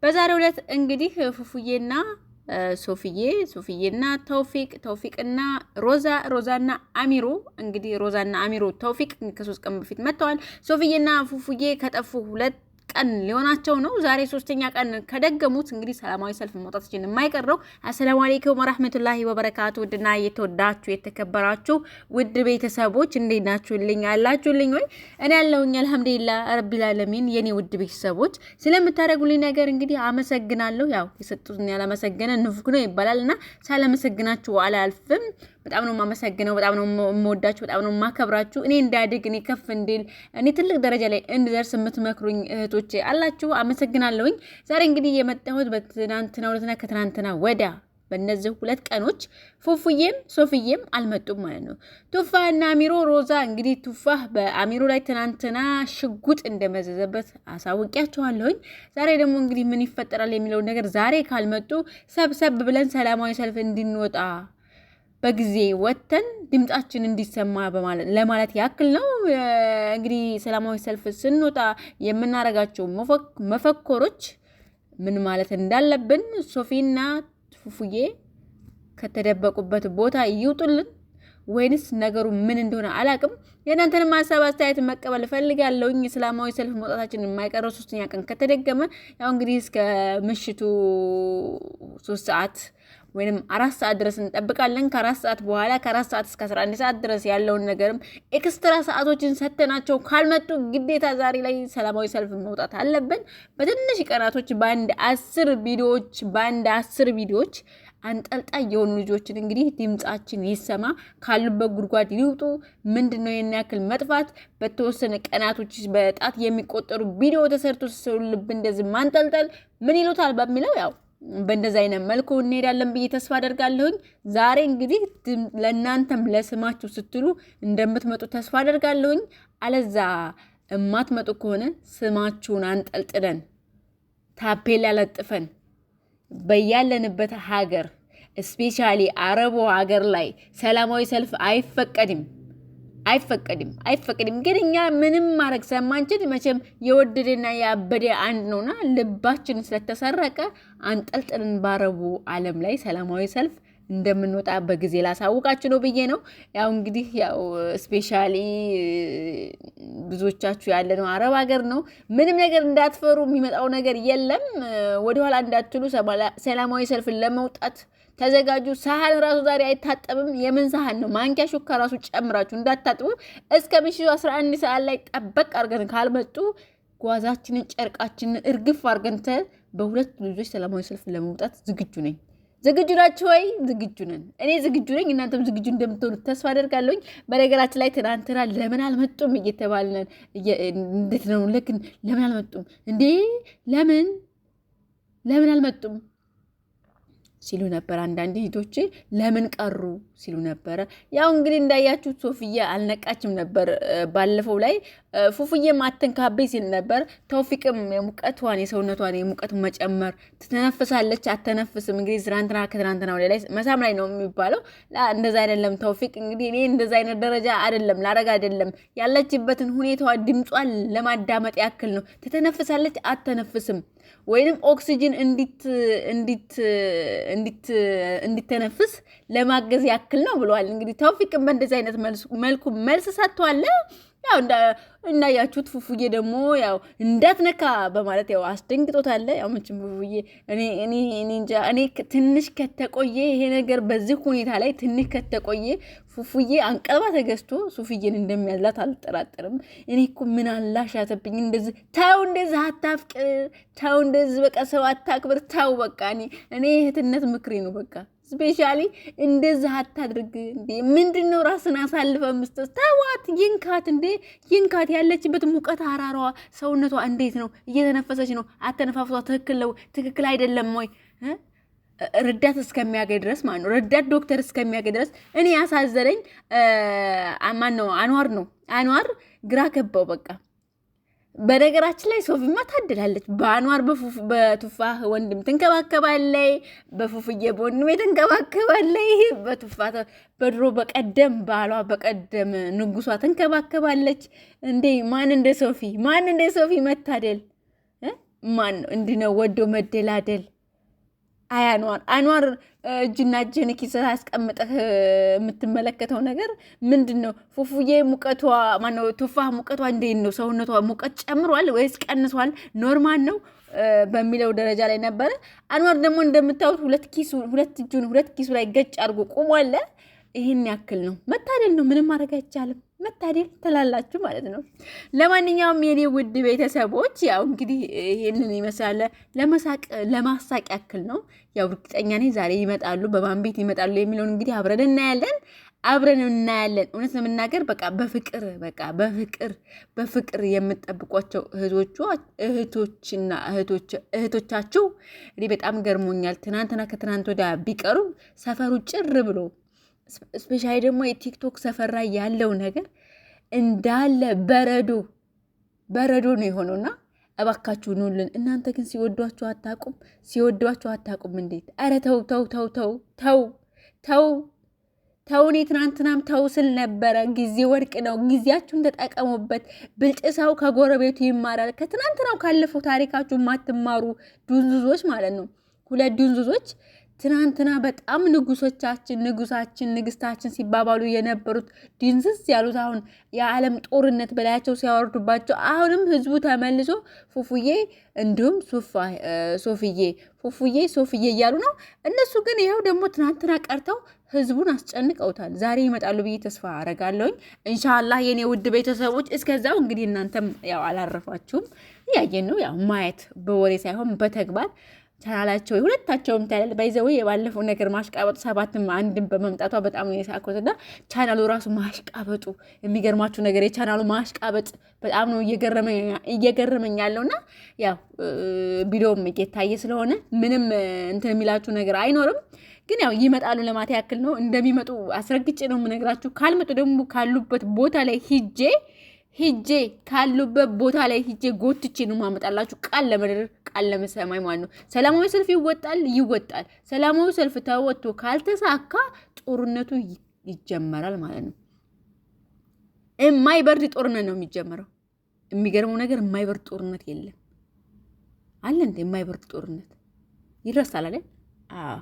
በዛሬው ዕለት እንግዲህ ፉፉዬና ሶፍዬ፣ ሶፍዬና ተውፊቅ፣ ተውፊቅና ሮዛ፣ ሮዛና አሚሮ፣ እንግዲህ ሮዛና አሚሮ ተውፊቅ ከ3 ቀን በፊት መጥተዋል። ሶፍዬና ፉፉዬ ከጠፉ 2 ቀን ሊሆናቸው ነው። ዛሬ ሶስተኛ ቀን ከደገሙት እንግዲህ ሰላማዊ ሰልፍ መውጣታችን የማይቀር ነው። አሰላሙ አለይኩም ወራህመቱላሂ ወበረካቱ። ውድና የተወዳችሁ የተከበራችሁ ውድ ቤተሰቦች እንዴት ናችሁልኝ? አላችሁልኝ ወይ? እኔ ያለሁኝ አልሐምዱሊላህ ረቢል ዓለሚን። የኔ ውድ ቤተሰቦች ስለምታደርጉልኝ ነገር እንግዲህ አመሰግናለሁ። ያው የሰጡትን ያላመሰገነ ንፉግ ነው ይባላል እና ሳላመሰግናችሁ አላልፍም። በጣም ነው የማመሰግነው። በጣም ነው የምወዳችሁ። በጣም ነው የማከብራችሁ። እኔ እንዳድግ፣ እኔ ከፍ እንድል፣ እኔ ትልቅ ደረጃ ላይ እንድደርስ የምትመክሩኝ እህቶቼ አላችሁ። አመሰግናለሁኝ። ዛሬ እንግዲህ የመጣሁት በትናንትና ዕለትና ከትናንትና ወዲያ በእነዚህ 2 ቀኖች ፉፉዬም ሶፍዬም አልመጡም ማለት ነው። ቱፋህ እና አሚሮ ሮዛ፣ እንግዲህ ቱፋህ በአሚሮ ላይ ትናንትና ሽጉጥ እንደመዘዘበት አሳውቂያቸዋለሁኝ። ዛሬ ደግሞ እንግዲህ ምን ይፈጠራል የሚለውን ነገር ዛሬ ካልመጡ ሰብሰብ ብለን ሰላማዊ ሰልፍ እንድንወጣ በጊዜ ወጥተን ድምጻችን እንዲሰማ ለማለት ያክል ነው። እንግዲህ ሰላማዊ ሰልፍ ስንወጣ የምናደርጋቸው መፈክሮች ምን ማለት እንዳለብን፣ ሶፊና ፉፉዬ ከተደበቁበት ቦታ ይውጡልን ወይንስ ነገሩ ምን እንደሆነ አላቅም። የእናንተንም ሀሳብ አስተያየት መቀበል እፈልጋለሁኝ። ሰላማዊ ሰልፍ መውጣታችን የማይቀረው ሶስተኛ ቀን ከተደገመ ያው እንግዲህ እስከ ምሽቱ 3 ሰዓት ወይም 4 ሰዓት ድረስ እንጠብቃለን። ከ4 ሰዓት በኋላ ከ4 ሰዓት እስከ 11 ሰዓት ድረስ ያለውን ነገርም extra ሰዓቶችን ሰተናቸው ካልመጡ ግዴታ ዛሬ ላይ ሰላማዊ ሰልፍ መውጣት አለብን። በትንሽ ቀናቶች በአንድ 10 ቪዲዮዎች፣ በአንድ 10 ቪዲዮዎች አንጠልጣይ የሆኑ ልጆችን እንግዲህ ድምጻችን ይሰማ፣ ካሉበት ጉድጓድ ይውጡ። ምንድን ነው ይህን ያክል መጥፋት? በተወሰነ ቀናቶች በጣት የሚቆጠሩ ቪዲዮ ተሰርቶ ሰው ልብ እንደዚህ ማንጠልጠል ምን ይሉታል በሚለው ያው በእንደዚ አይነት መልኩ እንሄዳለን ብዬ ተስፋ አደርጋለሁኝ። ዛሬ እንግዲህ ለእናንተም ለስማችሁ ስትሉ እንደምትመጡ ተስፋ አደርጋለሁኝ። አለዛ እማትመጡ ከሆነ ስማችሁን አንጠልጥለን ታፔላ ለጥፈን በያለንበት ሀገር especially አረቡ ሀገር ላይ ሰላማዊ ሰልፍ አይፈቀድም፣ አይፈቀድም፣ አይፈቀድም። ግን እኛ ምንም ማድረግ ስለማንችል መቼም የወደደና ያበደ አንድ ነውና ልባችን ስለተሰረቀ አንጠልጥልን ባረቡ ዓለም ላይ ሰላማዊ ሰልፍ እንደምንወጣ በጊዜ ላሳውቃችሁ ነው ብዬ ነው። ያው እንግዲህ ያው especially ብዙዎቻችሁ ያለነው አረብ ሀገር ነው። ምንም ነገር እንዳትፈሩ፣ የሚመጣው ነገር የለም። ወደኋላ እንዳትሉ፣ ሰላማዊ ሰልፍን ለመውጣት ተዘጋጁ። ሳህን ራሱ ዛሬ አይታጠብም። የምን ሳህን ነው? ማንኪያ ሹካ ራሱ ጨምራችሁ እንዳታጥቡ። እስከ ምሽቱ 11 ሰዓት ላይ ጠበቅ አድርገን ካልመጡ ጓዛችንን ጨርቃችንን እርግፍ አድርገን በሁለት ልጆች ሰላማዊ ሰልፍ ለመውጣት ዝግጁ ነኝ። ዝግጁ ናችሁ ወይ? ዝግጁ ነን። እኔ ዝግጁ ነኝ። እናንተም ዝግጁ እንደምትሆኑ ተስፋ አደርጋለሁኝ። በነገራችን ላይ ትናንትና ለምን አልመጡም እየተባልን እንዴት ነው? ልክ ለምን አልመጡም እንዴ? ለምን አልመጡም ሲሉ ነበር። አንዳንድ እህቶቼ ለምን ቀሩ ሲሉ ነበረ። ያው እንግዲህ እንዳያችሁት ሶፍዬ አልነቃችም ነበር። ባለፈው ላይ ፉፉዬም አትንካቤ ሲል ነበር። ተውፊቅም የሙቀቷን የሰውነቷን የሙቀት መጨመር ትተነፍሳለች አተነፍስም። እንግዲህ ትናንትና ከትናንትና ወዲያ ላይ መሳም ላይ ነው የሚባለው። እንደዛ አይደለም ተውፊቅ፣ እንግዲህ እኔ እንደዛ አይነት ደረጃ አይደለም ላረግ አይደለም፣ ያለችበትን ሁኔታዋ ድምጿን ለማዳመጥ ያክል ነው። ትተነፍሳለች አተነፍስም ወይንም ኦክሲጅን እንዲተነፍስ ለማገዝ ያክል ነው ብለዋል። እንግዲህ ተውፊቅም በእንደዚህ አይነት መልኩ መልስ ሰጥቷል። ያው እንዳያችሁት ፉፉዬ ደግሞ ያው እንዳትነካ በማለት ያው አስደንግጦታል። ያው መቼም ፉፉዬ እኔ እኔ እኔ እንጃ፣ እኔ ትንሽ ከተቆየ ይሄ ነገር በዚህ ሁኔታ ላይ ትንሽ ከተቆየ ፉፉዬ አንቀልባ ተገዝቶ ሱፍዬን እንደሚያዝላት አልጠራጠርም። እኔ እኮ ምን አላሻተብኝ እንደዚህ፣ ተው፣ እንደዚህ አታፍቅር፣ ተው፣ እንደዚህ በቃ ሰው አታክብር፣ ተው በቃ። እኔ እህትነት ምክሬ ነው በቃ especially እንደዚህ አታድርግ። እንዴ ምንድን ነው ራስን አሳልፈ መስጠት? ተዋት፣ ይንካት፣ እንዴ ይንካት። ያለችበት ሙቀት አራሯ ሰውነቷ እንዴት ነው? እየተነፈሰች ነው? አተነፋፍሷ ትክክል ነው ትክክል አይደለም ወይ? ረዳት እስከሚያገኝ ድረስ ማለት ነው። ረዳት ዶክተር እስከሚያገኝ ድረስ እኔ ያሳዘነኝ ማን ነው? አንዋር ነው። አንዋር ግራ ገባው በቃ። በነገራችን ላይ ሶፊማ ታድላለች። በአንዋር በቱፋህ ወንድም ትንከባከባለይ፣ በፉፍዬ በወንድሜ ትንከባከባለይ፣ በቱፋ በድሮ በቀደም ባሏ በቀደም ንጉሷ ትንከባከባለች። እንዴ ማን እንደ ሶፊ፣ ማን እንደ ሶፊ መታደል። ማን ነው እንዲህ ነው ወዶ መደላደል። አይ አንዋር አንዋር፣ እጅና እጅህን ኪስህ አስቀምጠህ የምትመለከተው ነገር ምንድን ነው? ፉፉዬ ሙቀቷ ማነው? ቱፋህ ሙቀቷ እንዴት ነው? ሰውነቷ ሙቀት ጨምሯል ወይስ ቀንሷል? Normal ነው በሚለው ደረጃ ላይ ነበረ። አንዋር ደግሞ እንደምታዩት ሁለት ኪሱ ሁለት እጁን ሁለት ኪሱ ላይ ገጭ አድርጎ ቆሟል። ይህን ያክል ነው። መታደል ነው። ምንም ማድረግ አይቻልም። መታደል ትላላችሁ ማለት ነው። ለማንኛውም የኔ ውድ ቤተሰቦች ያው እንግዲህ ይህንን ይመስላል። ለመሳቅ ለማሳቅ ያክል ነው። ያው እርግጠኛ ነኝ ዛሬ ይመጣሉ፣ በማን ቤት ይመጣሉ የሚለውን እንግዲህ አብረን እናያለን አብረን እናያለን። እውነት ለመናገር በቃ በፍቅር በቃ በፍቅር በፍቅር የምጠብቋቸው እህቶችና እህቶቻችሁ እኔ በጣም ገርሞኛል። ትናንትና ከትናንት ወዲያ ቢቀሩ ሰፈሩ ጭር ብሎ specially ደግሞ የቲክቶክ ሰፈር ላይ ያለው ነገር እንዳለ በረዶ በረዶ ነው የሆነውና እባካችሁ ኑልን። እናንተ ግን ሲወዷችሁ አታቁም፣ ሲወዷችሁ አታቁም። እንዴት! ኧረ ተው ተው ተው ተው ተው ተው ተው። እኔ ትናንትናም ተው ስል ነበረ። ጊዜ ወርቅ ነው፣ ጊዜያችሁን ተጠቀሙበት። ብልጥ ሰው ከጎረቤቱ ይማራል። ከትናንትናው ካለፈው ታሪካችሁ የማትማሩ ዱንዙዞች ማለት ነው። ሁለት ዱንዙዞች ትናንትና በጣም ንጉሶቻችን ንጉሳችን ንግስታችን ሲባባሉ የነበሩት ድንዝዝ ያሉት አሁን የዓለም ጦርነት በላያቸው ሲያወርዱባቸው አሁንም ህዝቡ ተመልሶ ፉፉዬ እንዲሁም ሶፍዬ ፉፉዬ ሶፍዬ እያሉ ነው። እነሱ ግን ይኸው ደግሞ ትናንትና ቀርተው ህዝቡን አስጨንቀውታል። ዛሬ ይመጣሉ ብዬ ተስፋ አረጋለሁኝ። ኢንሻላህ የኔ ውድ ቤተሰቦች፣ እስከዛው እንግዲህ እናንተም ያው አላረፋችሁም፣ እያየን ነው። ያው ማየት በወሬ ሳይሆን በተግባር ቻናላቸው ሁለታቸውም ታያለ by the way የባለፈው ነገር ማሽቃበጡ ሰባትም አንድም በመምጣቷ በጣም ነው የሳኩት። እና ቻናሉ ራሱ ማሽቃበጡ የሚገርማችሁ ነገር የቻናሉ ማሽቃበጥ በጣም ነው እየገረመኝ ያለው። እና ያው ቪዲዮም እየታየ ስለሆነ ምንም እንትን የሚላችሁ ነገር አይኖርም። ግን ያው ይመጣሉ ለማለት ያክል ነው። እንደሚመጡ አስረግጬ ነው የምነግራችሁ። ካልመጡ ደግሞ ካሉበት ቦታ ላይ ሂጄ ሂጄ ካሉበት ቦታ ላይ ሂጄ ጎትቼ ነው ማመጣላችሁ። ቃል ለምድር ቃል ለሰማይ ማለት ነው። ሰላማዊ ሰልፍ ይወጣል ይወጣል። ሰላማዊ ሰልፍ ተወጥቶ ካልተሳካ ጦርነቱ ይጀመራል ማለት ነው። የማይበርድ ጦርነት ነው የሚጀመረው። የሚገርመው ነገር የማይበርድ ጦርነት የለም አለ እንዴ? የማይበርድ ጦርነት ይረሳል አይደል? አዎ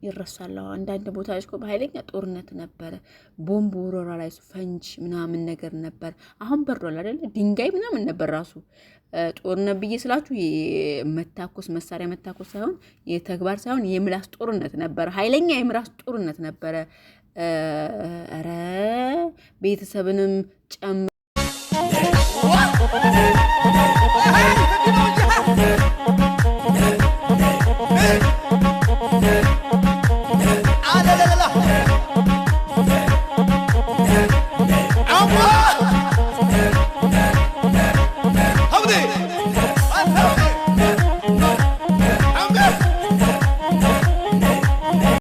ይረሳል። አንዳንድ ቦታዎች እኮ በኃይለኛ ጦርነት ነበረ። ቦምብ ወረራ ላይ ፈንጅ ምናምን ነገር ነበር። አሁን በርዷል አይደለ? ድንጋይ ምናምን ነበር ራሱ ጦርነት ብዬ ስላችሁ መታኮስ መሳሪያ መታኮስ ሳይሆን የተግባር ሳይሆን የምላስ ጦርነት ነበረ። ኃይለኛ የምላስ ጦርነት ነበረ። ኧረ ቤተሰብንም ጨምሮ